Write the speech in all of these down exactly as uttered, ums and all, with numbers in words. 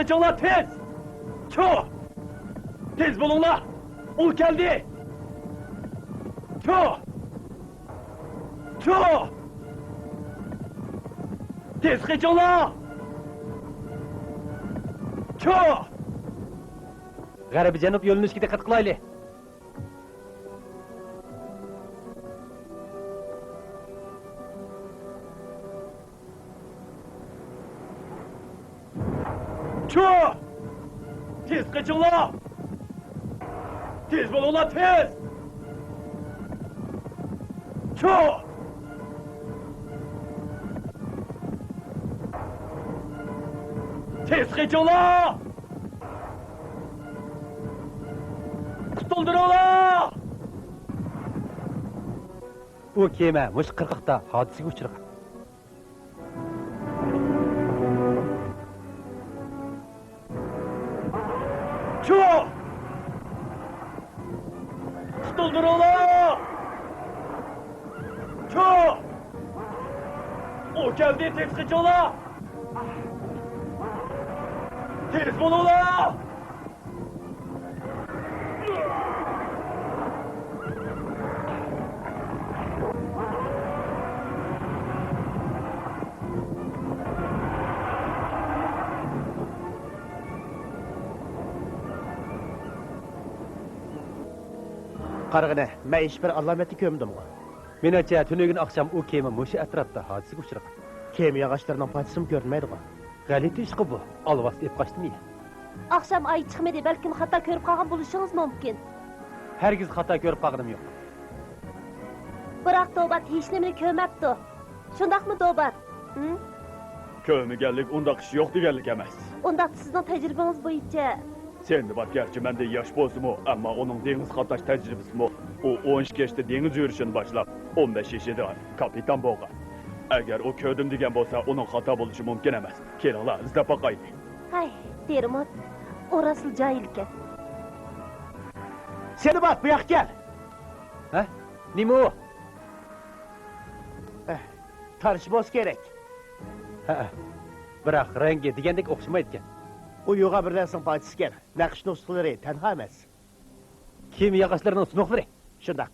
قېچىڭلار تېز! چۇ! تېز بولۇڭلار! ئۇ كەلدى! چۇ! چۇ! تېز قېچىڭلار! چۇ! غەربىي جەنۇب يۆنىلىشىگە دىققەت قىلايلى! چۇ! تېز قېچىڭلار! تېز بولۇڭلار، تېز! چۇ! تېز قېچىڭلار! قۇتۇلدۇرۇڭلار! ئۇ كېمە مۇشۇ قىرغاقتا ھادىسىگە ئۇچرىغان. چۇ! قۇتۇلدۇرۇڭلار! چۇ! ئۇ كەلدى، تېز قېچىڭلار! تېز بولۇڭلار! قارىغىنە، مەن ھېچبىر ئالامەتنى كۆرمىدىمغۇ؟ مېنىڭچە، تۈنۈگۈن ئاخشام ئۇ كېمە مۇشۇ ئەتراپتا ھادىسىگە ئۇچرىغان. كېمە ياغاچلىرىنىڭ پارچىسىمۇ كۆرۈنمەيدىغۇ؟ غەلىتە ئىشقۇ بۇ، ئالۋاستى ئېلىپ قاچتىمۇ يا؟ ئاخشام ئاي چىقمىدى، بەلكىم خاتا كۆرۈپ قالغان بولۇشىڭىز مۇمكىن. ھەرگىز خاتا كۆرۈپ قالغىنىم يوق. بىراق دوبات ھېچنېمىنى كۆرمەپتۇ. شۇنداقمۇ دوبات؟ ھىم؟ كۆرمىگەنلىك ئۇنداق ئىش يوق دېگەنلىك ئەمەس. ئۇنداقتا سىزنىڭ تەجرىبىڭىز بويىچە. سىندباد گەرچە مەندىن ياش بولسىمۇ، ئەمما ئۇنىڭ دېڭىز قاتناش تەجرىبىسىمۇ. ئۇ ئون ئىككى ياشتا دېڭىز يۈرۈشىنى باشلاپ، ئون بەش يېشىدا كاپىتان بولغان. ئەگەر ئۇ كۆردۈم دېگەن بولسا، ئۇنىڭ خاتا بولۇشى مۇمكىن ئەمەس. كېلىڭلار، ئىزدەپ باقايلى. ھەي، دېرموت، ئۇ راسلا جاھىل ئىكەن. سىندباد، بۇ ياققا كەل! ھە؟ نېمە ئۇ؟ ھە، تارىشى بولسا كېرەك. ھەئە. بىراق رەڭگى دېگەندەك ئوخشىمايدىكەن. ئۇ يوغان بىر نەرسىنىڭ پارچىسى ئىكەن. نەقىش نۇسخىلىرى تەنھا ئەمەس. كېمە ياغاچلىرىنىڭ سۇنۇقلىرى. شۇنداق.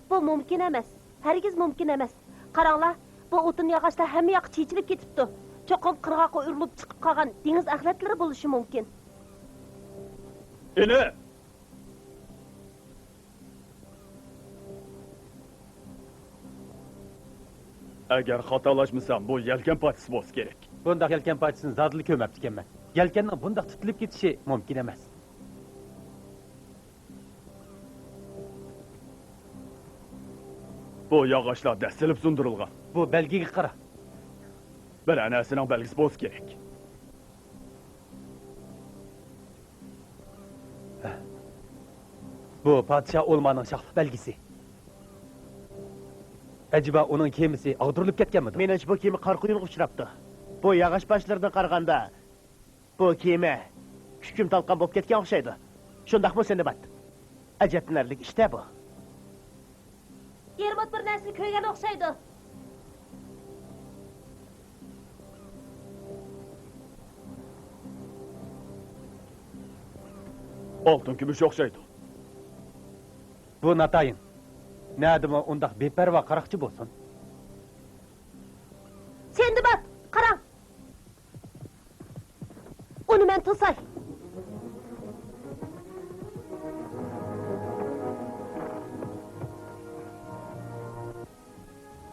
بۇ مۇمكىن ئەمەس. ھەرگىز مۇمكىن ئەمەس. قاراڭلار، بۇ ئوتۇن ياغاچلار ھەممە ياققا چېچىلىپ كېتىپتۇ. چوقۇم قىرغاققا ئۇرۇلۇپ چىقىپ قالغان دېڭىز ئەخلەتلىرى بولۇشى مۇمكىن. ئىنى! ئەگەر خاتالاشمىسام، بۇ يەلكەن پارچىسى بولسا كېرەك. بۇنداق يەلكەن پارچىسىنى زادىلا كۆرمەپتىكەنمەن. يەلكەننىڭ بۇنداق تىتىلىپ كېتىشى مۇمكىن ئەمەس. بۇ ياغاچلار دەسسىلىپ سۇندۇرۇلغان. بۇ بەلگىگە قارا. بىرەر نەرسىنىڭ بەلگىسى بولسا كېرەك. بۇ پادىشاھ ئولمانىڭ شاھلىق بەلگىسى. ئەجەبا ئۇنىڭ كېمىسى ئاغدۇرۇلۇپ كەتكەنمىدۇ؟ مېنىڭچە، بۇ كېمە قارا قۇيۇنغا ئۇچراپتۇ. بۇ ياغاچ پارچىلىرىدىن قارىغاندا، بۇ كېمە چۈچۈم تالقان بولۇپ كەتكەن ئوخشايدۇ. شۇنداقمۇ، سىندباد؟ ئەجەبلىنەرلىك ئىش-تە بۇ. دېرموت بىر نەرسىنى كۆرگەن ئوخشايدۇ. ئالتۇن كۈمۈش ئوخشايدۇ. بۇ ناتايىن. نەدىمۇ ئۇنداق بىپەرۋا قاراقچى بولسۇن. سىندباد، قاراڭ! ئۇنى مەن توساي.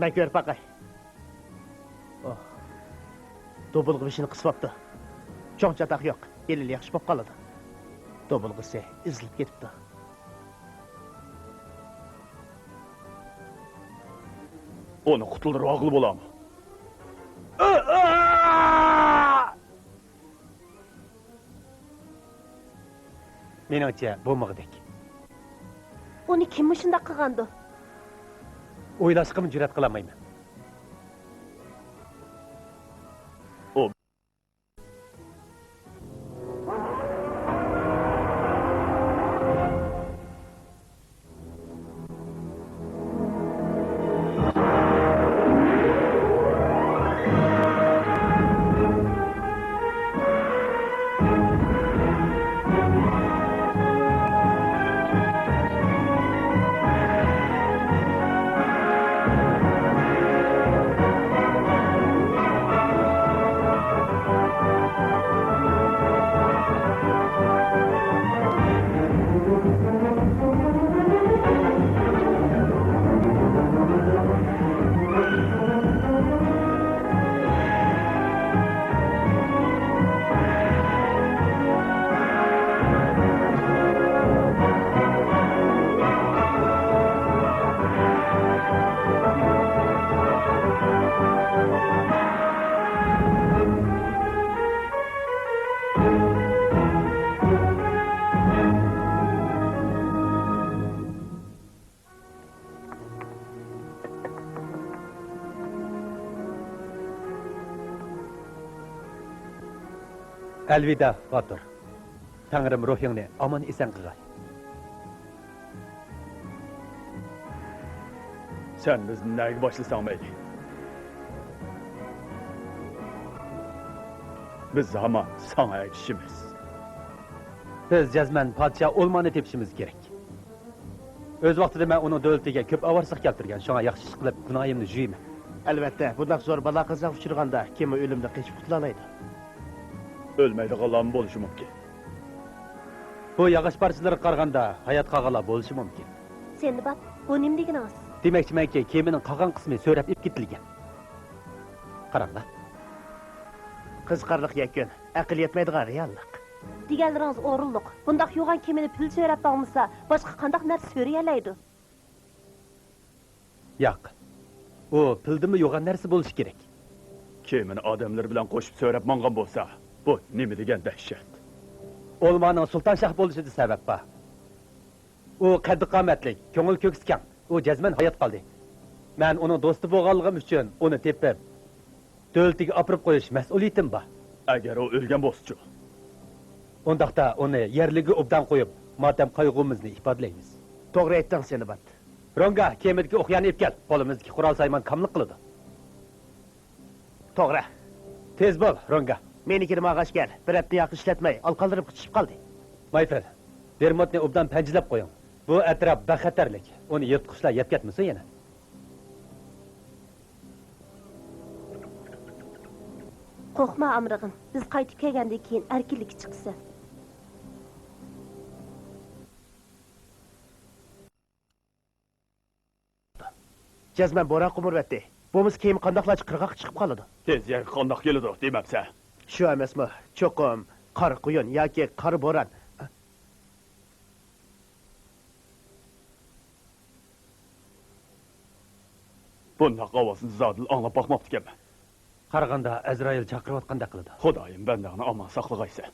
مەن كۆرۈپ باقاي. ئوھ. دوبۇلغا بېشىنى قىسىۋاپتۇ. چوڭ چاتاق يوق. ھېلىلا ياخشى بولۇپ قالىدۇ. دوبۇلغىسى ئېزىلىپ كېتىپتۇ. ئۇنى قۇتۇلدۇرۇۋالغىلى بولامۇ؟ مېنىڭچە، بولمىغۇدەك. ئۇنى كىم مۇشۇنداق قىلغاندۇ؟ ئويلاشقىمۇ جۈرئەت قىلالمايمەن. ئۇ ئەلۋىدا، باتۇر. تەڭرىم روھىڭنى ئامان-ئېسەن قىلغاي. سەن بىزنى نەگە باشلىساڭ مەيلى. بىز ھامان ساڭا ئەگىشىمىز. بىز جەزمەن پادىشاھ ئولمانى تېپىشىمىز كېرەك. ئۆز ۋاقتىدا مەن ئۇنىڭ دۆلىتىگە كۆپ ئاۋارىچىلىق كەلتۈرگەن، شۇڭا ياخشى ئىش قىلىپ گۇناھىمنى جۇيىمەن. ئەلۋەتتە، بۇنداق زور بالا-قازاغا ئۇچرىغاندا كىممۇ ئۆلۈمدىن قېچىپ قۇتۇلالايدۇ؟ ئۆلمەيدىغانلارمۇ بولۇشى مۇمكىن. بۇ ياغاچ پارچىلىرىغا قارىغاندا ھايات قالغانلار بولۇشى مۇمكىن. سىندباد، بۇ نېمە دېگىنىڭىز؟ دېمەكچىمەنكى، كېمىنىڭ قالغان قىسمى سۆرەپ ئېلىپ كېتىلگەن. قاراڭلار. قىزىقارلىق يەكۈن، ئەقىل يەتمەيدىغان رېئاللىق. دېگەنلىرىڭىز ئورۇنلۇق. بۇنداق يوغان كېمىنى پىل سۆرەپ ماڭمىسا، باشقا قانداق نەرسە سۆرىيەلەيدۇ؟ ياق. ئۇ پىلدىنمۇ يوغان نەرسە بولۇشى كېرەك. كېمىنى ئادەملىرى بىلەن قوشۇپ سۆرەپ ماڭغان بولسا، بۇ نېمە دېگەن دەھشەت! ئولمانىڭ سۇلتان شاھ بولۇشىدا سەۋەب بار. ئۇ قەددى-قامەتلىك، كۆڭۈل كۆكسى كەڭ. ئۇ جەزمەن ھايات قالدى. مەن ئۇنىڭ دوستى بولغانلىقىم ئۈچۈن ئۇنى تېپىپ، دۆلىتىگە ئاپىرىپ قويۇش مەسئۇلىيىتىم بار. ئەگەر ئۇ ئۆلگەن بولسىچۇ؟ ئۇنداقتا ئۇنى يەرلىككە ئوبدان قويۇپ، ماتەم قايغۇمىزنى ئىپادىلەيمىز. توغرا ئېيتتىڭ، سىندباد. رونگا، كېمىدىكى ئوقيانى ئېلىپ كەل. قولىمىزدىكى قورال-سايمان كاملىق قىلىدۇ. توغرا. تېز بول، رونگا. مېنىڭكىنى ماڭا ئاش كەل. بىر ھەپتە ياقى ئىشلەتمەي، ئالقانلىرىم قىچىشىپ قالدى. مايفېل، دېرموتنى ئوبدان پەنجىلەپ قويۇڭ. بۇ ئەتراپ بەك خەتەرلىك. ئۇنى يىرتقۇچلار يەپ كەتمىسۇن يەنە. قورقما، ئامراقىم. بىز قايتىپ كەلگەندىن كېيىن ئەركىنلىككە چىقىسەن. جەزمەن بوران قومۇرۇۋەتتى. بولمىسا كېمە قانداقلارچە قىرغاققا چىقىپ قالىدۇ؟ تېز يەرگە قانداق كېلىدۇ دېمەپسەن؟ شۇ ئەمەسمۇ؟ چوقۇم قارا قۇيۇن ياكى قارا بوران. بۇنداق ئاۋازنى زادىلا ئاڭلاپ باقماپتىكەنمەن. قارىغاندا ئەزرائىل چاقىرىۋاتقاندەك قىلىدۇ. خۇدايىم بەندەڭنى ئامان ساقلىغايسەن.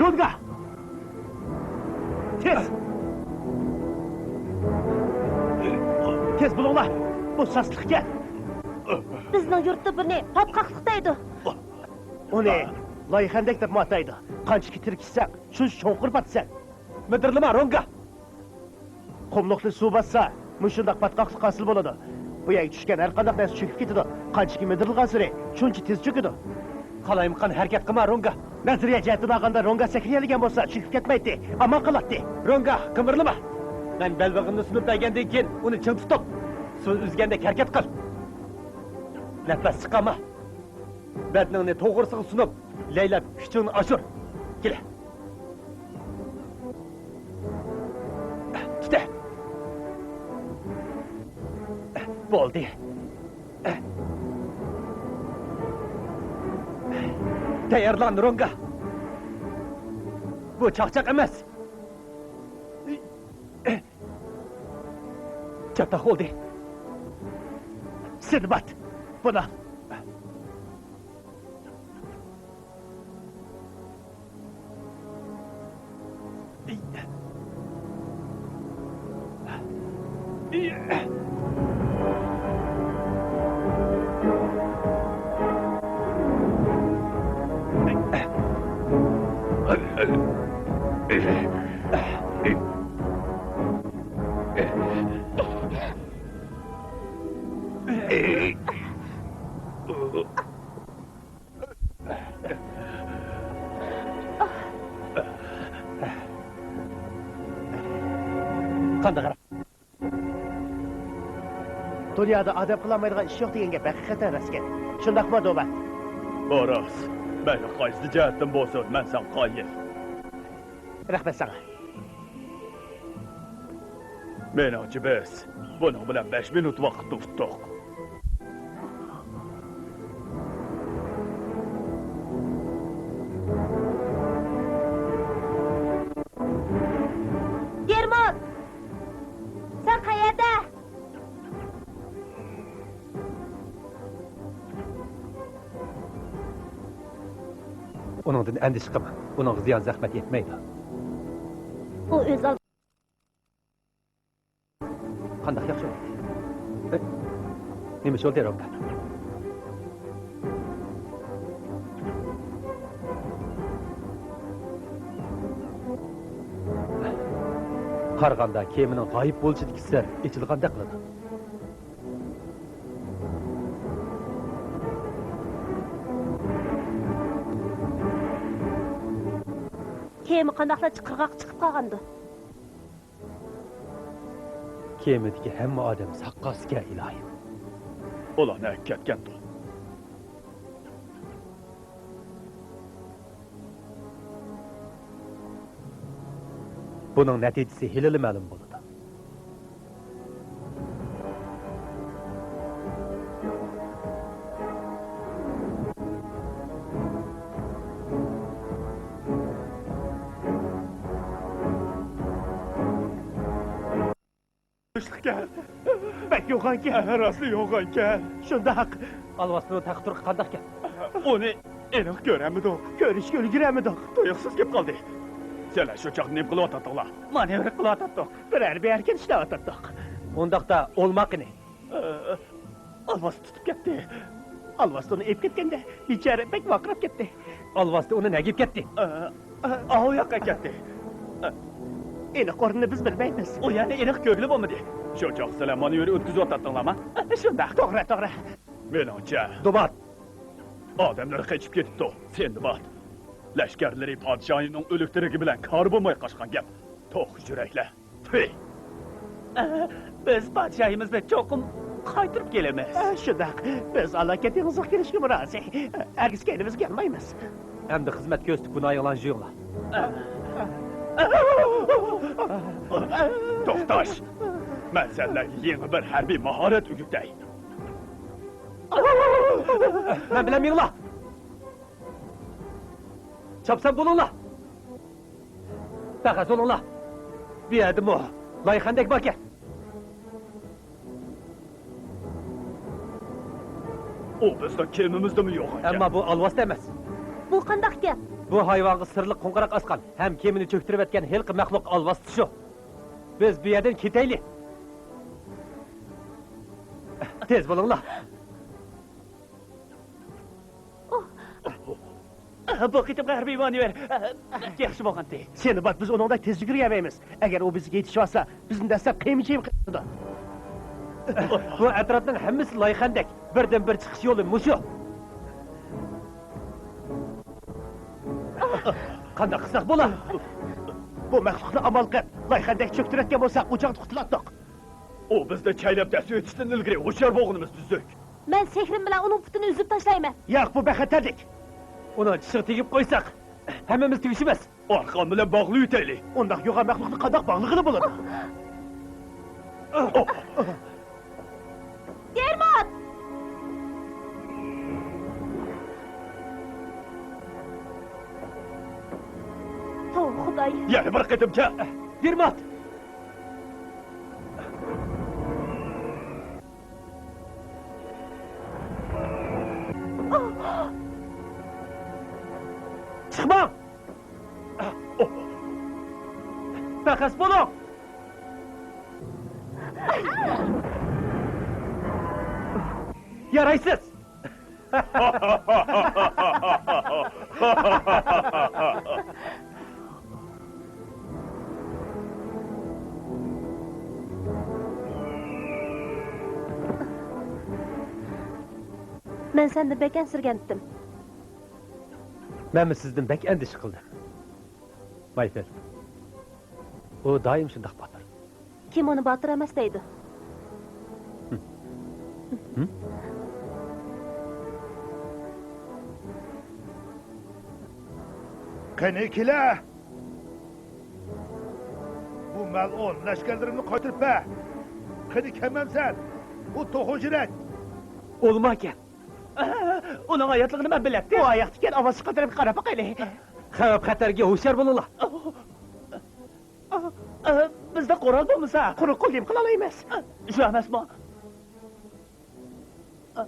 رونگا! تېز! تېز بولۇڭلار! بۇ ساسلىقكەن! بىزنىڭ يۇرتتا بۇنى پاتقاقلىق دەيدۇ. ئۇنى لايخەندەك دەپمۇ ئاتايدۇ. قانچىكى تىركىشسەڭ، شۇنچە چوڭقۇر پاتىسەن. مىدىرلىما، رونگا! قۇملۇقنى سۇ باسسا، مۇشۇنداق پاتقاقلىق ھاسىل بولىدۇ. بۇ يەرگە چۈشكەن ھەر قانداق نەرسە چۆكۈپ كېتىدۇ. قانچىكى مىدىرلىغانسېرى، شۇنچە تېز چۆكىدۇ. قالايمىقان ھەرىكەت قىلما، رونگا! نەزەرىيە جەھەتتىن ئالغاندا، رونگا سەكرىيەلىگەن بولسا، چۆكۈپ كەتمەيتتى، ئامان قالاتتى. رونگا، قىمىرلىما! مەن بەلبېغىمنى سۇنۇپ بەرگەندىن كېيىن، ئۇنى چىڭ تۇتۇپ، سۇ ئۈزگەندەك ھەرىكەت قىل. نەپەس چىقارما. بەدىنىڭنى توغرىسىغا سۇنۇپ، لەيلەپ كۈچۈڭنى ئاشۇر. كېلە. تۇتە. بولدى. تەييارلان، رونگا. بۇ چاقچاق ئەمەس. چاتاق بولدى. سىندباد، بۇنى ئال. قانداق؟ دۇنيادا ئادەم قىلالمايدىغان ئىش يوق دېگەن گەپ ھەقىقەتەن راستكەن. شۇنداقمۇ، دوبات؟ بۇ راست. مەيلى قايسى جەھەتتىن بولسۇن، مەن ساڭا قايىل. رەھمەت ساڭا. مېنىڭچە، بىز بۇنىڭ بىلەن بەش مىنۇت ۋاقىتنى ئۇتتۇق. دېرموت! سەن قەيەردە؟ ئۇنىڭدىن ئەندىشە قىلماڭ، ئۇنىڭغا زىيان زەخمەت يەتمەيدۇ. ئۇ ئۆز ئالدىغا. قانداق ياخشى بولدى؟ ئە، نېمە ئىش بولدى، رومكا؟ قارىغاندا كېمىنىڭ غايىب بولۇشىدىكى سىر ئېچىلغاندەك قىلىدۇ. كېمە قانداقلا قىرغاققا چىقىپ قالغاندۇ؟ كېمىدىكى ھەممە ئادەم ساق قالسىكەن، ئىلاھىم. ئۇلار نەگە كەتكەندۇ؟ بۇنىڭ نەتىجىسى ھېلىلا مەلۇم بولىدۇ. كۈچلۈككەن. بەك يوغانكەن. ھە، راستلا يوغانكەن. شۇنداق. ئالۋاستىنىڭ تەخت تۇرقى قانداقكەن؟ ئۇنى ئېنىق كۆرەلمىدۇق. كۆرۈشكە ئۈلگۈرەلمىدۇق. تۇيۇقسىز كېلىپ قالدى. سىلەر شۇ چاغدا نېمە قىلىۋاتاتتىڭلار؟ مانېۋىر قىلىۋاتاتتۇق. بىر ھەربىي ھەرىكەت ئىشلەۋاتاتتۇق. ئۇنداقتا ئولما قېنى؟ ئالۋاستى تۇتۇپ كەتتى. ئالۋاستى ئۇنى ئېلىپ كەتكەندە، بىچارە بەك ۋارقىراپ كەتتى. ئالۋاستى ئۇنى نەگە ئېلىپ كەتتى؟ ئاۋۇ ياققا كەتتى. ئېنىق ئورنىنى بىز بىلمەيمىز. ئۇ يەرنى ئېنىق كۆرگىلى بولمىدى. شۇ چاغ سىلەر مانېۋىر ئۆتكۈزۈۋاتاتتىڭلارمۇ؟ شۇنداق. توغرا، توغرا. مېنىڭچە، دوبات، ئادەملىرى قېچىپ كېتىپتۇ. سىندباد، لەشكەرلىرى پادىشاھىنىڭ ئۆلۈكتىرىكى بىلەن كارى بولماي قاچقان گەپ. توخۇ يۈرەكلەر. پۈي! ئە، بىز پادىشاھىمىزنى چوقۇم قايتۇرۇپ كېلىمىز. ئە، شۇنداق. بىز ئالاكەت دېڭىزىغا كېلىشكىمۇ رازى. ھەرگىز كەينىمىزگە يانمايمىز. ئەمدى خىزمەت كۆرسىتىپ گۇناھىڭلارنى جۇيۇڭلار. توختاش! مەن سەنلەرگە يېڭى بىر ھەربىي ماھارەت ئۆگىتەي. مەن بىلەن مېڭىڭلار! چاپسان بولۇڭلار! پەخەس بولۇڭلار! بۇ يەردىمۇ لاي خەندەك باركەن. ئۇ بىزنىڭ كېمىمىزدىمۇ يوغانكەن. ئەمما بۇ ئالۋاستى ئەمەس. بۇ قانداق گەپ؟ بۇ ھايۋانغا سىرلىق قوڭغۇراق ئاسقان ھەم كېمىنى چۆكتۈرۈۋەتكەن ھېلىقى مەخلۇق ئالۋاستى شۇ. بىز بۇ يەردىن كېتەيلى. تېز بولۇڭلار. بۇ قېتىمقى ھەربىي مانېۋىر بەك ياخشى بولغانتى. سىندباد، بىز ئۇنىڭدەك تېز يۈگۈرەلمەيمىز. ئەگەر ئۇ بىزگە يېتىشىۋالسا، بىزنى دەسلەپ قېمىچى يېمىپ قېتىدۇ. بۇ ئەتراپنىڭ ھەممىسى لاي خەندەك. بىردىنبىر چىقىش يولى مۇشۇ. قانداق قىلساق بولا؟ بۇ مەخلۇقنى ئامال قىلىپ، لاي خەندەك چۆكتۈرۈۋەتكەن بولساق، ئۇ چاغدا قۇتۇلاتتۇق. ئۇ بىزنى چەيلەپ دەسسىۋېتىشتىن ئىلگىرى ھوشيار بولغىنىمىز تۈزۈك. مەن سېھرىم بىلەن ئۇنىڭ پۇتىنى ئۈزۈپ تاشلايمەن. ياق، بۇ بەك خەتەرلىك. ئۇنىڭ چىشىغا تېگىپ قويساق، ھەممىمىز تۈگىشىمىز. ئارقان بىلەن باغلىۋېتەيلى. ئۇنداق يوغان مەخلۇقنى قانداق باغلىغىلى بولىدۇ؟ دېرمات! توۋا، خۇداي! يەنە بىر قېتىم چاق! دېرمات! چىقماڭ! پەخەس بولۇڭ! يارايسىز! مەن سەندىن بەك ئەنسىرىگەنتىم. مەنمۇ سىزدىن بەك ئەندىشە قىلدىم. مايفېل، ئۇ دائىم شۇنداق باتۇر. كىم ئۇنى باتۇر ئەمەس دەيدۇ؟ قېنى كېلە! بۇ مەلئۇن لەشكەرلىرىمنى قايتۇرۇپ بەر! قېنى كەلمەمسەن؟ ئۇ توخۇ يۈرەك! ئولماكەن! ئۇنىڭ ھاياتلىقىنى مەن بىلەتتىم. ئۇ ئاياقتىكەن، ئاۋاز چىققان تەرەپكە قاراپ باقايلى. خەۋپ-خەتەرگە ھوشيار بولۇڭلار. بىزدە قورال بولمىسا، قۇرۇق قول نېمە قىلالايمىز؟ شۇ ئەمەسمۇ؟ ئا، ئا.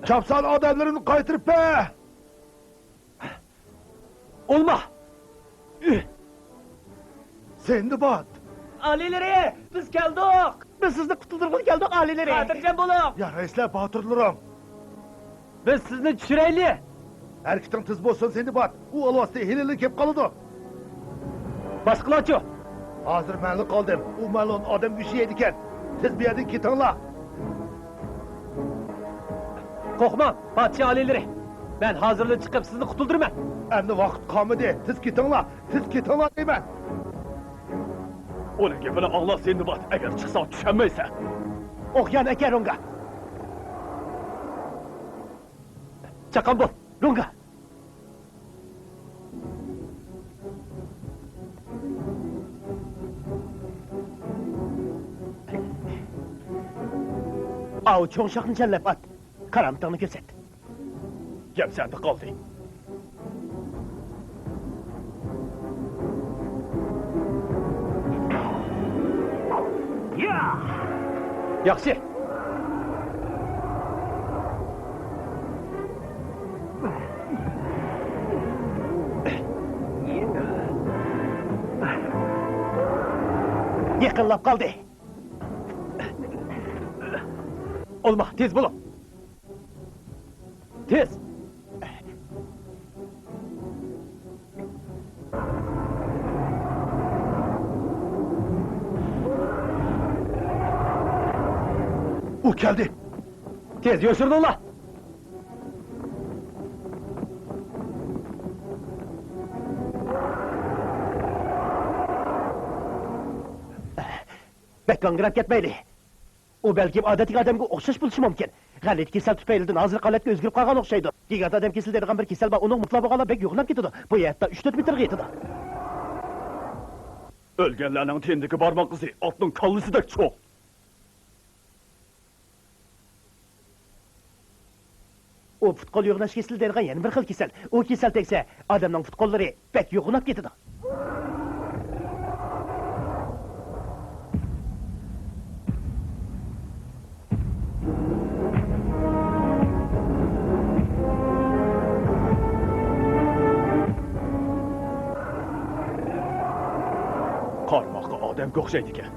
چاپسان ئادەملىرىمنى قايتۇرۇپ بەر! ئولما! سىندباد! ئالىيلىرى، بىز كەلدۇق! بىز سىزنى قۇتۇلدۇرغىلى كەلدۇق، ئالىيلىرى! خاتىرجەم بولۇڭ! يارايسىلەر، باتۇرلىرىم! بىز سىزنى چۈشۈرەيلى! ھەرىكىتىڭ تېز بولسۇن، سىندباد! ئۇ ئالۋاستى ھېلىلا كېلىپ قالىدۇ! باشقىلارچۇ؟ ھازىر مەنلا قالدىم. ئۇ مەلئۇن ئادەم گۆشى يەيدىكەن. تېز بۇ يەردىن كېتىڭلار! قورقماڭ، پادىشاھ ئالىيلىرى! مەن ھازىرلا چىقىپ سىزنى قۇتۇلدۇرىمەن! ئەمدى ۋاقىت قالمىدى. تېز كېتىڭلار! تېز كېتىڭلار دەيمەن! ئۇنىڭ گېپىنى ئاڭلا، سىندباد، ئەگەر چىقساڭ چۈشەلمەيسەن. ئوقيان ئەكە رونگا! چاققان بول، رونگا! ئاۋۇ چوڭ شاخنى چەنلەپ ئات. كارامىتىڭنى كۆرسەت. گەپ سەندە قالدى. ياخشى. يېقىنلاپ قالدى. ئولما، تېز بولۇڭ. تېز! ئۇ كەلدى! تېز يوشۇرۇلۇڭلار! بەك گاڭگىراپ كەتمەيلى! ئۇ بەلكىم ئادەتتىكى ئادەمگە ئوخشاش بولۇشى مۇمكىن. غەلىتە كېسەل تۈپەيلىدىن ھازىرقى ھالەتكە ئۆزگىرىپ قالغان ئوخشايدۇ. گىگانت ئادەم كېسىلى دەيدىغان بىر كېسەل بار، ئۇنىڭ مۇبتىلا بولغانلار بەك يوغىناپ كېتىدۇ. بۇ ھەتتا ئۈچ تۆت مېتىرغا يېتىدۇ. ئۆلگەنلەرنىڭ تېنىدىكى بارماق ئىزى ئاتنىڭ كاللىسىدەك چوڭ. ئۇ پۇت-قول يوغىناش كېسىلى دەيدىغان يەنە بىر خىل كېسەل. ئۇ كېسەل تەگسە، ئادەمنىڭ پۇت-قوللىرى بەك يوغىناپ كېتىدۇ. قارىماققا ئادەمگە ئوخشايدىكەن.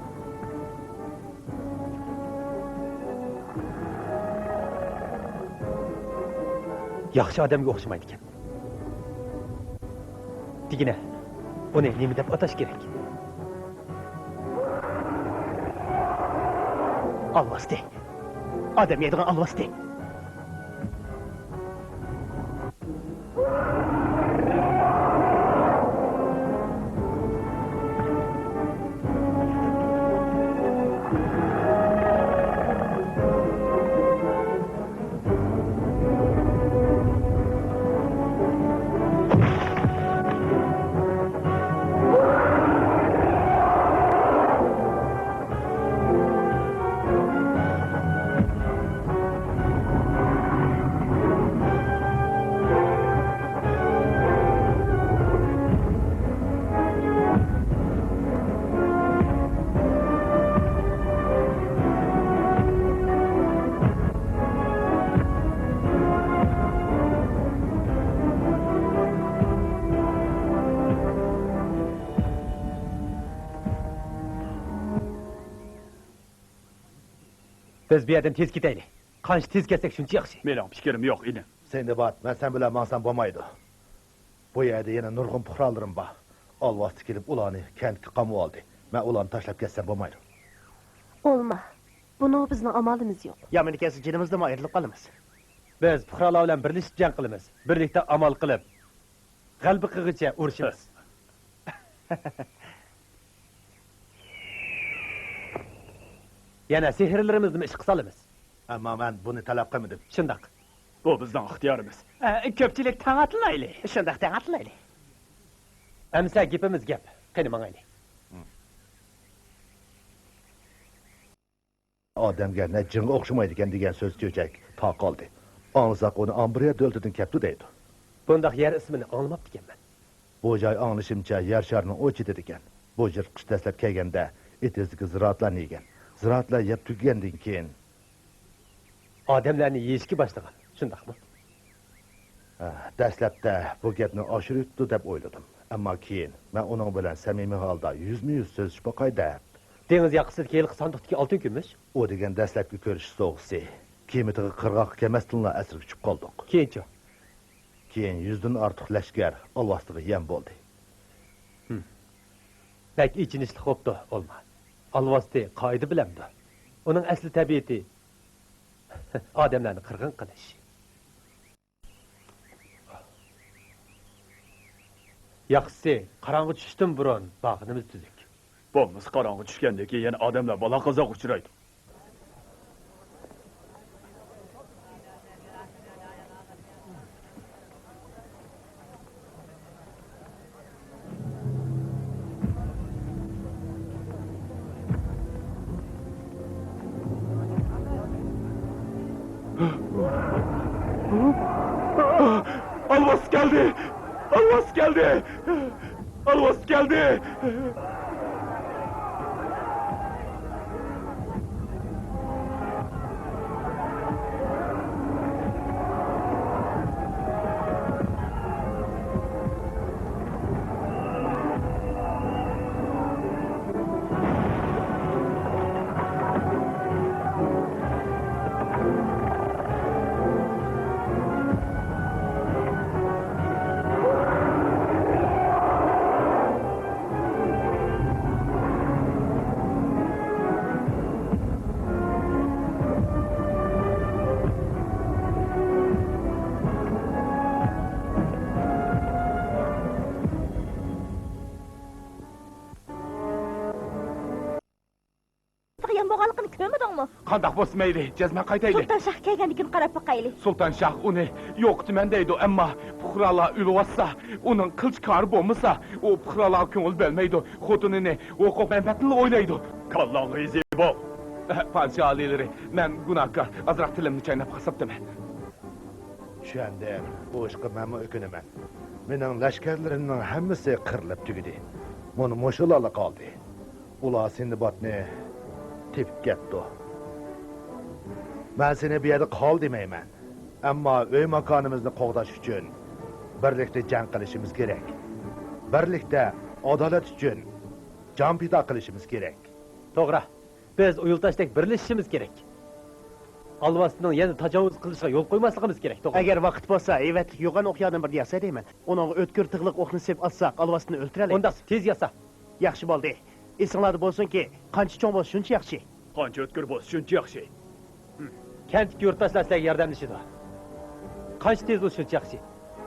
ياخشى ئادەمگە ئوخشىمايدىكەن. دېگىنە، ئۇنى نېمە دەپ ئاتاش كېرەك؟ ئالۋاستى. ئادەم يەيدىغان ئالۋاستى. بىز بۇ يەردىن تېز كېتەيلى. قانچە تېز كەتسەك، شۇنچە ياخشى. مېنىڭ پىكرىم يوق، ئىنىم. سىندباد، مەن سەن بىلەن ماڭسام بولمايدۇ. بۇ يەردە يەنە نۇرغۇن پۇقرالىرىم بار. ئالۋاستى كېلىپ ئۇلارنى كەنتكە قامىۋالدى. مەن ئۇلارنى تاشلاپ كەتسەم بولمايدۇ. ئولما، بۇنىڭغا بىزنىڭ ئامالىمىز يوق. يامىنى كەلسە جېنىمىزدىنمۇ ئايرىلىپ قالىمىز. بىز پۇقرالار بىلەن بىرلىشىپ جەڭ قىلىمىز. بىرلىكتە ئامال قىلىپ، غەلىبە قىلغىچە ئۇرۇشىمىز. يەنە سېھىرلىرىمىزنىمۇ ئىشقا سالىمىز. ئەمما مەن بۇنى تەلەپ قىلمىدىم. شۇنداق. بۇ بىزنىڭ ئىختىيارىمىز. ئە، كۆپچىلىك تەڭ ئاتلايلى. شۇنداق، تەڭ ئاتلايلى. ئەمسە گېپىمىز گەپ. قېنى، ماڭايلى. ئادەمگە نە جىنغا ئوخشىمايدىكەن دېگەن سۆز چۆچەك تاقالدى. ئاڭلىساق، ئۇنى ئامبرىيا دۆلىتىدىن كەپتۇ دەيدۇ. بۇنداق يەر ئىسمىنى ئاڭلىماپتىكەنمەن. بۇ جاي، ئاڭلىشىمچە، يەر شارىنىڭ ئۇ چېتىدىكەن. بۇ يىرتقۇچ دەسلەپ كەلگەندە ئېتىزدىكى زىرائەتلەرنى يېگەن. زىرائەتلەر يەپ تۈگىگەندىن كېيىن، ئادەملەرنى يېيىشكە باشلىغان. شۇنداقمۇ؟ ھە، دەسلەپتە بۇ گەپنى ئاشۇرۇۋېتىپتۇ دەپ ئويلىدىم. ئەمما كېيىن مەن ئۇنىڭ بىلەن سەمىمىي ھالدا يۈزمۇ يۈز سۆزلىشىپ باقاي دەپ. دېڭىز ياقىسىدىكى ھېلىقى ساندۇقتىكى ئالتۇن كۈمۈش؟ ئۇ دېگەن دەسلەپكى كۆرۈشۈش سوۋغىسى. كېمىدىغا قىرغاققا كەلمەستىنلا ئەسىرگە چۈشۈپ قالدۇق. كېيىنچۇ؟ كېيىن يۈزدىن ئارتۇق لەشكەر ئالۋاستىغا يەم بولدى. ھىم. بەك ئېچىنىشلىق بوپتۇ، ئولما. ئالۋاستى قائىدە بىلەمدۇ؟ ئۇنىڭ ئەسلى تەبىئىتى ئادەملەرنى قىرغىن قىلىش. ياخشىسى، قاراڭغۇ چۈشۈشتىن بۇرۇن بارغىنىمىز تۈزۈك. بولمىسا قاراڭغۇ چۈشكەندىن كېيىن ئادەملەر بالا-قازاغا ئۇچرايدۇ. ئالۋاستى كەلدى! ئالۋاستى كەلدى! ئالۋاستى كەلدى! يەم بولغانلىقىنى كۆرمىدىڭمۇ؟ قانداق بولسا مەيلى، جەزمەن قايتايلى. سۇلتان شاھ كەلگەندىن كېيىن قاراپ باقايلى. سۇلتان شاھ ئۇنى يوقىتىمەن دەيدۇ، ئەمما پۇقرالار ئۆلۈۋاتسا، ئۇنىڭ قىلچە كارى بولمىسا، ئۇ پۇقرالارغا كۆڭۈل بۆلمەيدۇ، خوتۇنىنى، ھوقۇق-مەنپەئەتىنىلا ئويلايدۇ. كاللاڭغا ئىزى بول. پادىشاھ ئالىيلىرى، مەن گۇناھكار، ئازراق تىلىمنى چايناپ قالساپتىمەن. چۈشەندىم. بۇ ئىشقا مەنمۇ ئۆكۈنىمەن. مېنىڭ لەشكەرلىرىمنىڭ ھەممىسى قىرىلىپ تۈگىدى. مانا مۇشۇلارلا قالدى. ئۇلار سىندبادنى تېپىپ كەتتى. مەن سېنى بۇ يەردە قال دېمەيمەن. ئەمما ئۆي ماكانىمىزنى قوغداش ئۈچۈن بىرلىكتە جەڭ قىلىشىمىز كېرەك. بىرلىكتە ئادالەت ئۈچۈن جان پىدا قىلىشىمىز كېرەك. توغرا. بىز ئۇيۇلتاشتەك بىرلىشىشىمىز كېرەك. ئالۋاستىنىڭ يەنە تاجاۋۇز قىلىشىغا يول قويماسلىقىمىز كېرەك، توغرا. ئەگەر ۋاقىت بولسا، ھەيۋەتلىك يوغان ئوقيادىن بىرنى ياساي دەيمەن. ئۇنىڭغا ئۆتكۈر تىغلىق ئوقنى سېلىپ ئاتساق، ئالۋاستىنى ئۆلتۈرەلەيمىز. ئۇنداق تېز ياسا. ياخشى بولدى. ئېسىڭلاردا بولسۇنكى، قانچە چوڭ بولسا، شۇنچە ياخشى. قانچە ئۆتكۈر بولسا، شۇنچە ياخشى. كەنتتىكى يۇرتداشلار سىلەرگە ياردەملىشىدۇ. قانچە تېز بولسا، شۇنچە ياخشى.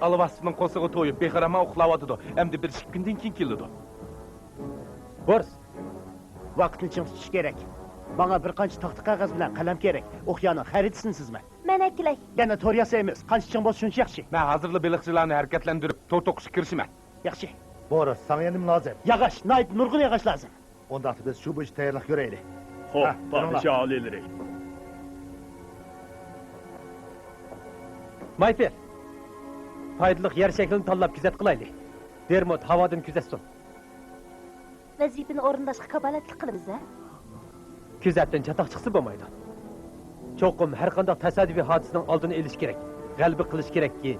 ئالۋاستىنىڭ قورسىقى تويۇپ، بىخەرەمان ئۇخلاۋاتىدۇ. ئەمدى بىر ئىككى كۈندىن كېيىن كېلىدۇ. بورس. ۋاقىتنى چىڭ تۇتۇش كېرەك. ماڭا بىر قانچە تاختا قەغەز بىلەن قەلەم كېرەك. ئوقيانىڭ خەرىتىسىنى سىزىمەن. مەن ئەكېلەي. يەنە تور ياسايمىز. قانچە چىڭ بولسا، شۇنچە ياخشى. مەن ھازىرلا بېلىقچىلارنى ھەرىكەتلەندۈرۈپ، تور توقۇشقا كىرىشىمەن. ياخشى. بورس، ساڭا يەنە نېمە لازىم؟ ياغاچ، ناھايىتى نۇرغۇن ياغاچ لازىم. ئۇنداقتا بىز شۇ بويىچە تەييارلىق كۆرەيلى. خوپ، ھە، پادىشاھ ئالىيلىرى. مايفېل، پايدىلىق يەر شەكلىنى تاللاپ كۆزەت قىلايلى. بېرمۇت ھاۋادىن كۆزەتسۇن. ۋەزىپىنى ئورۇنداشقا كاپالەتلىك قىلىمىز، ھە؟ كۆزەتتىن چاتاق چىقسا بولمايدۇ. چوقۇم ھەرقانداق تاسادىپىي ھادىسىنىڭ ئالدىنى ئېلىش كېرەك، غەلىبە قىلىش كېرەككى،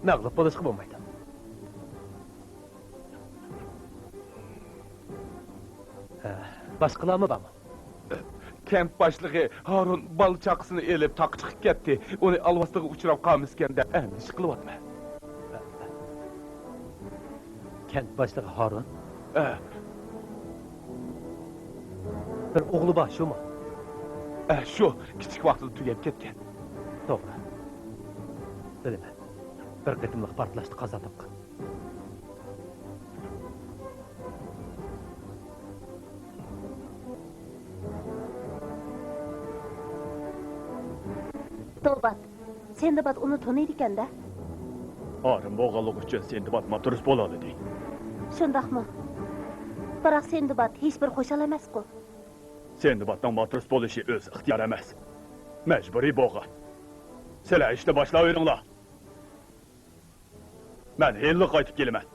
مەغلۇپ بولۇشقا بولمايدۇ. ھە، باشقىلارمۇ بارمۇ؟ كەنت باشلىقى ھارۇن بالا-چاقىسىنى ئېلىپ تاغقا چىقىپ كەتتى. ئۇنى ئالۋاستىغا ئۇچراپ قالمىسىكەن دەپ ئەندىشە قىلىۋاتىمەن. كەنت باشلىقى ھارۇن؟ ئە. بىر ئوغلى بار، شۇمۇ؟ ئە، شۇ. كىچىك ۋاقتىدا تۈگەپ كەتكەن. توغرا. بىلىمەن. بىر قېتىملىق پارتلاشتا قازا تاپقان. توبات، سىندباد ئۇنى تونۇيدىكەن-دە. ھارۇن بولغانلىقى ئۈچۈن سىندباد ماتروس بولالىدى. شۇنداقمۇ؟ بىراق سىندباد ھېچبىر خۇشال ئەمەسقۇ. سىندبادنىڭ ماتروس بولۇشى ئۆز ئىختىيارى ئەمەس. مەجبۇرىي بولغان. سىلەر ئىشنى باشلاۋېرىڭلار. مەن ھېلىلا قايتىپ كېلىمەن.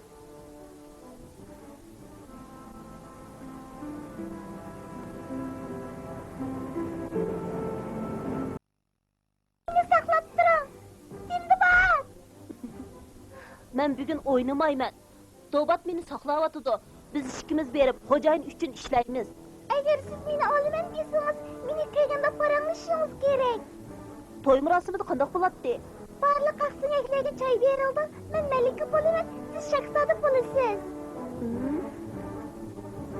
مەن بۈگۈن ئوينىمايمەن. دوبات مېنى ساقلاۋاتىدۇ. بىز ئىككىمىز بېرىپ، خوجايىن ئۈچۈن ئىشلەيمىز. ئەگەر سىز مېنى ئالىمەن دېسىڭىز، مېنى قىيغىندا پاراڭلىشىشىڭىز كېرەك. توي مۇراسىمىدا قانداق بولاتتى؟ بارلىق ئاقسۆڭەكلەرگە چاي بېرىلىدۇ. مەن مەلىكە بولىمەن، سىز شاھزادە بولىسىز. ھىم.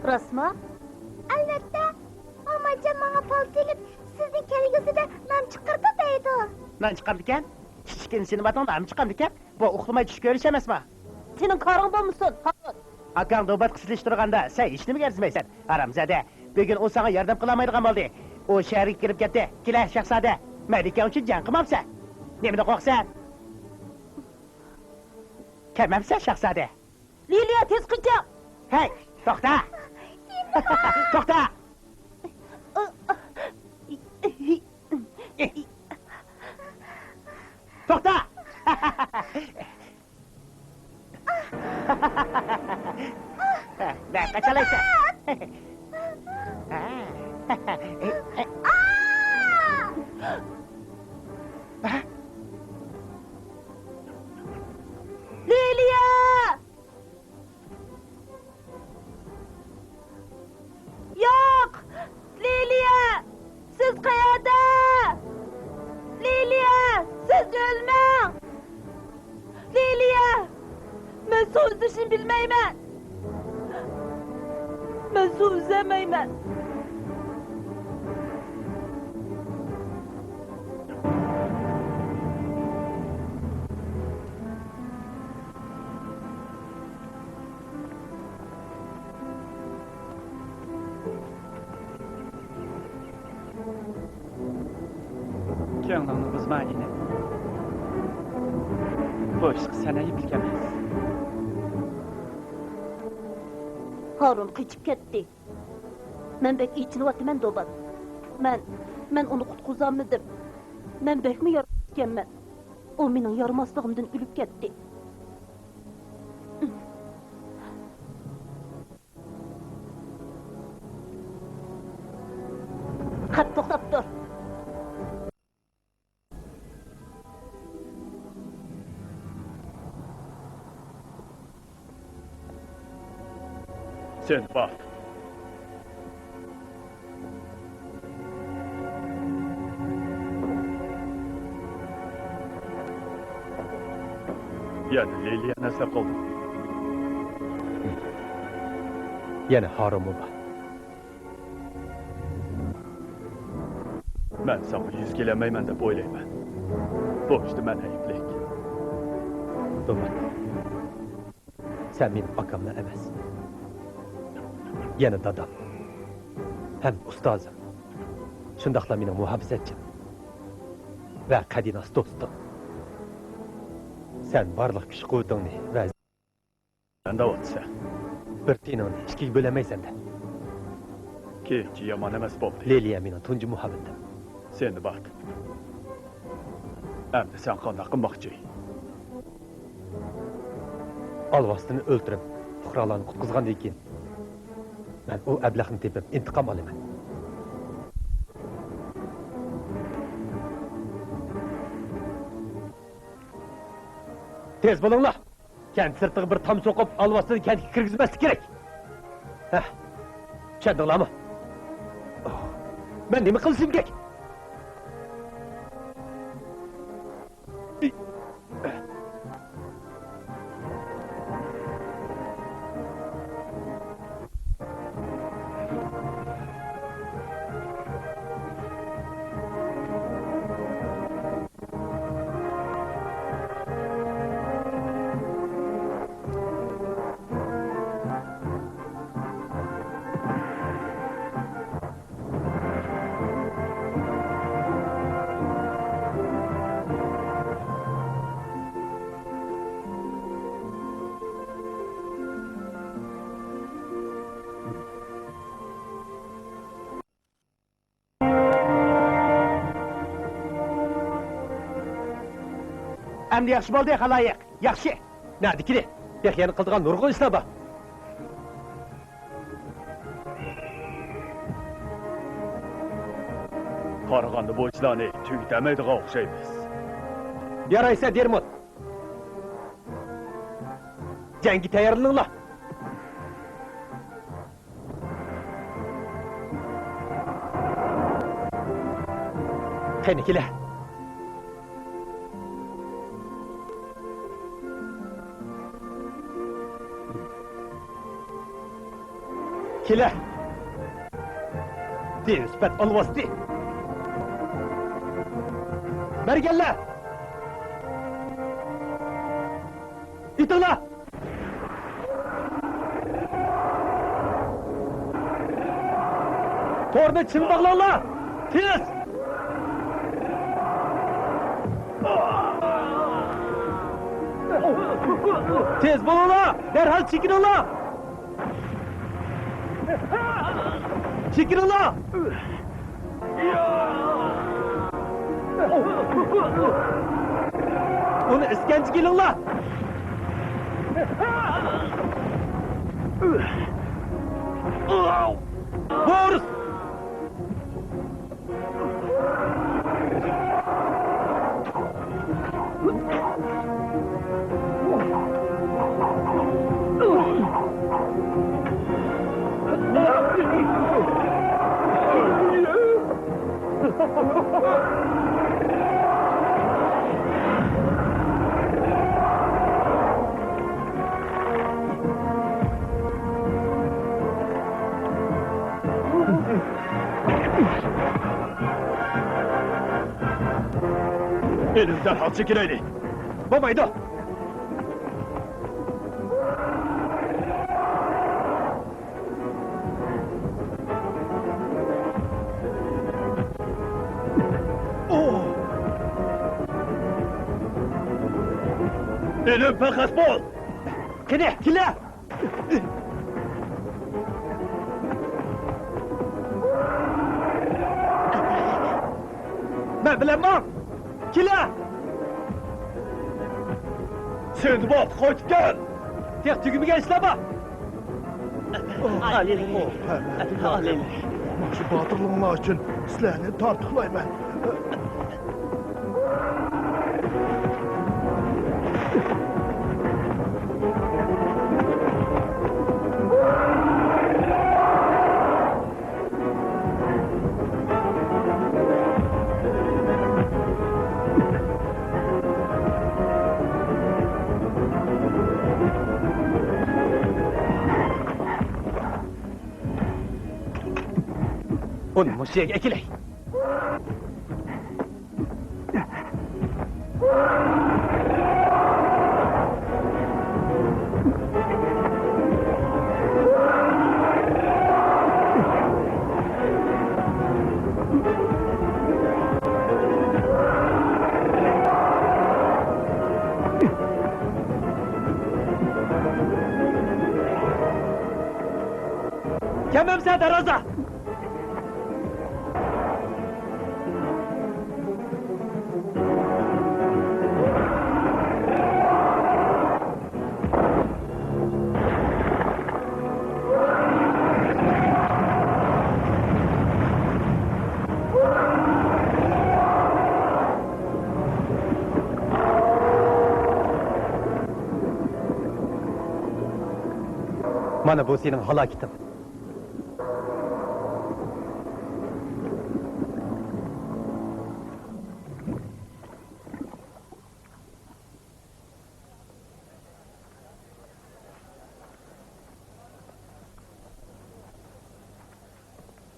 راستمۇ؟ ئەلۋەتتە. ئامانجان ماڭا پال سېلىپ، سىزنى كەلگۈسىدە نان چىقىرىدۇ دەيدۇ. نان چىقىرىدىكەن؟ ئىشىكىنى سېلىۋاتىڭ، نانمۇ چىقامدىكەن؟ بۇ ئۇخلىماي چۈش كۆرۈش ئەمەسمۇ؟ سېنىڭ كارىڭ بولمىسۇن، ھارۇن! ئاكاڭ دوباتقا سېلىشتۇرغاندا سەن ھېچنېمىگە ئەرزىمەيسەن، ھارامزادە. بۈگۈن ئۇ ساڭا ياردەم قىلالمايدىغان بولدى. ئۇ شەھەرگە كىرىپ كەتتى. كېلە، شاھزادە. مەلىكەڭ ئۈچۈن جەڭ قىلمامسەن؟ نېمىدىن قورقىسەن؟ كەلمەمسەن، شاھزادە؟ لىلىيە، تېز قېچىڭ! ھەي، توختا! توختا! توختا! مەن قاچالايسەن. لىلىيە! ياق! لىلىيە! سىز قەيەردە؟ لىلىيە! سىز ئۆلمەڭ! لىلىيە! مەن سۇ ئۈزۈشنى بىلمەيمەن! مەن سۇ ئۈزەلمەيمەن! كۆڭلۈڭنى بۇزما، ئىنىم. بۇ ئىشقا سەن ئەيىبلىك ئەمەس. ھارۇن قېچىپ كەتتى. مەن بەك ئېچىنىۋاتىمەن، دوبات. مەن، مەن ئۇنى قۇتقۇزالمىدىم. مەن بەكمۇ يارىماس ئىكەنمەن. ئۇ مېنىڭ يارىماسلىقىمدىن ئۆلۈپ كەتتى. قەپ توختاپ تۇر. سىندباد. يەنە لىلىيەنى ئەسلەپ قالدىڭ. يەنە ھارۇنمۇ بار. مەن ساڭا يۈز كېلەلمەيمەن دەپ ئويلايمەن. بۇ ئىشتا مەن ئەيىبلىك. دوبات. سەن مېنىڭ ئاكاملا ئەمەس، يەنە دادام ھەم ئۇستازىم، شۇنداقلا مېنىڭ مۇھاپىزەتچىم ۋە قەدىناس دوستۇم. سەن بارلىق كۈچ-قۇۋۋىتىڭنى ۋە نېمە دەۋاتىسەن؟ بىر تىيىنىڭنى ئىككىگە بۆلەلمەيسەن-دە. كېيىنچە يامان ئەمەس بولدى. لىلىيە مېنىڭ تۇنجى مۇھەببىتىم. سىندباد. ئەمدى سەن قانداق قىلماقچى؟ ئالۋاستىنى ئۆلتۈرۈپ، پۇقرالارنى قۇتقۇزغاندىن كېيىن، مەن ئۇ ئەبلەخنى تېپىپ ئىنتىقام ئالىمەن. تېز بولۇڭلار! كەنت سىرتىغا بىر تام سوقۇپ، ئالۋاستىنى كەنتكە كىرگۈزمەسلىك كېرەك. ھە، چۈشەندىڭلارمۇ؟ مەن نېمە قىلىشىم كېرەك؟ ئەمدى ياخشى بولدى، خالايىق، ياخشى. نەدىكىنى؟ يەنە قىلىدىغان نۇرغۇن ئىشلار بار. قارىغاندا بۇ ئىشلارنى تۈگىتەلمەيدىغان ئوخشايمىز. يارايسە، دېرموت. جەڭگە تەييارلىنىڭلار! قېنى، كېلە! كېلە! دىن سۈپەت ئالۋاستى! مەرگەنلەر! ئېتىڭلار! تورنى چىڭ باغلاڭلار! تېز! تېز بولۇڭلار! دەرھال چېكىنىڭلار! چېكىنىڭلار! ئۇنى ئىسكەنجىگە ئېلىڭلار! بورس! ئېلىڭ، دەرھال چېكىنەيلى! بولمايدۇ! ئېلىڭ، پەخەس بول! قېنى، كېلە! مەن بىلەن ماڭ! كېلە! سىندباد، قايتىپ كەل! تېخى تۈگىمىگەن ئىشلار بار! ئالىي! ئالىي! مانا شۇ باتۇرلۇقۇڭلار ئۈچۈن سىلەرنى تارتۇقلايمەن. ئۇنى مۇشۇ يەرگە ئەكېلەي. كەمەمسە دەرۋازا! مانا بۇ سېنىڭ ھالاكىتىڭ.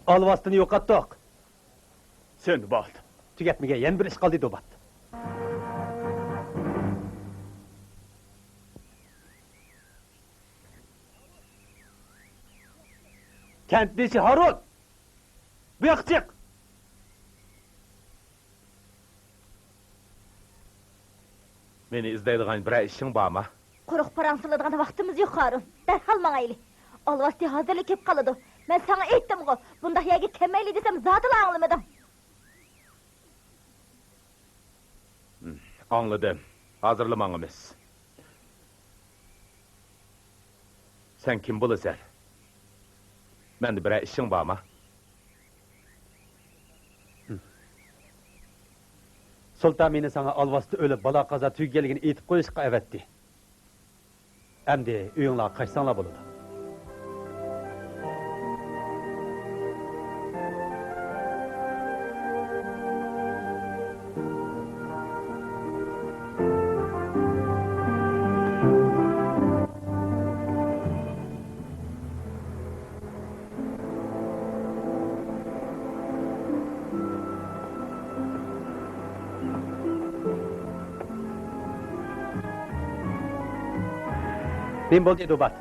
ئالۋاستىنى يوقاتتۇق. سىندباد. تۈگەتمىگەن يەنە بىر ئىش قالدى، دوبات. كەنتبېشى ھارۇن! بۇ ياققا چىق! مېنى ئىزدەيدىغان بىرەر ئىشىڭ بارمۇ؟ قۇرۇق پاراڭ سېلىدىغان ۋاقتىمىز يوق، ھارۇن. دەرھال ماڭايلى. ئالۋاستى ھازىرلا كېلىپ قالىدۇ. مەن ساڭا ئېيتتىمغۇ، بۇنداق يەرگە كەلمەيلى دېسەم، زادىلا ئاڭلىمىدىڭ. ئاڭلىدىم. ھازىرلا ماڭىمىز. سەن كىم بولىسەن؟ مەندە بىرەر ئىشىڭ بارمۇ؟ سۇلتان مېنى ساڭا ئالۋاستى ئۆلۈپ، بالا-قازا تۈگىگەنلىكىنى ئېيتىپ قويۇشقا ئەۋەتتى. ئەمدى ئۆيۈڭلارغا قايتساڭلار بولىدۇ. نېمە بولدى، دوبات؟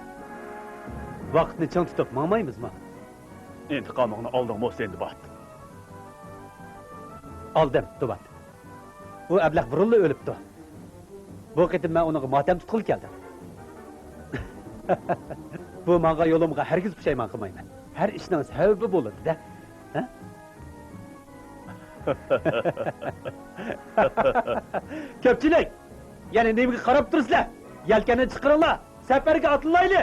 ۋاقىتنى چىڭ تۇتۇپ ماڭمايمىزمۇ؟ ئىنتىقامىڭنى ئالدىڭمۇ، سىندباد؟ ئالدىم، دوبات. ئۇ ئەبلەخ بۇرۇنلا ئۆلۈپتۇ. بۇ قېتىم مەن ئۇنىڭغا ماتەم تۇتقىلى كەلدىم. بۇ ماڭغان يولۇمغا ھەرگىز پۇشايمان قىلمايمەن. ھەر ئىشنىڭ سەۋەبى بولىدۇ-دە. ھە؟ كۆپچىلىك! يەنە نېمىگە قاراپ تۇرىسىلەر؟ يەلكەننى چىقىرىڭلار! سەپەرگە ئاتلىنايلى!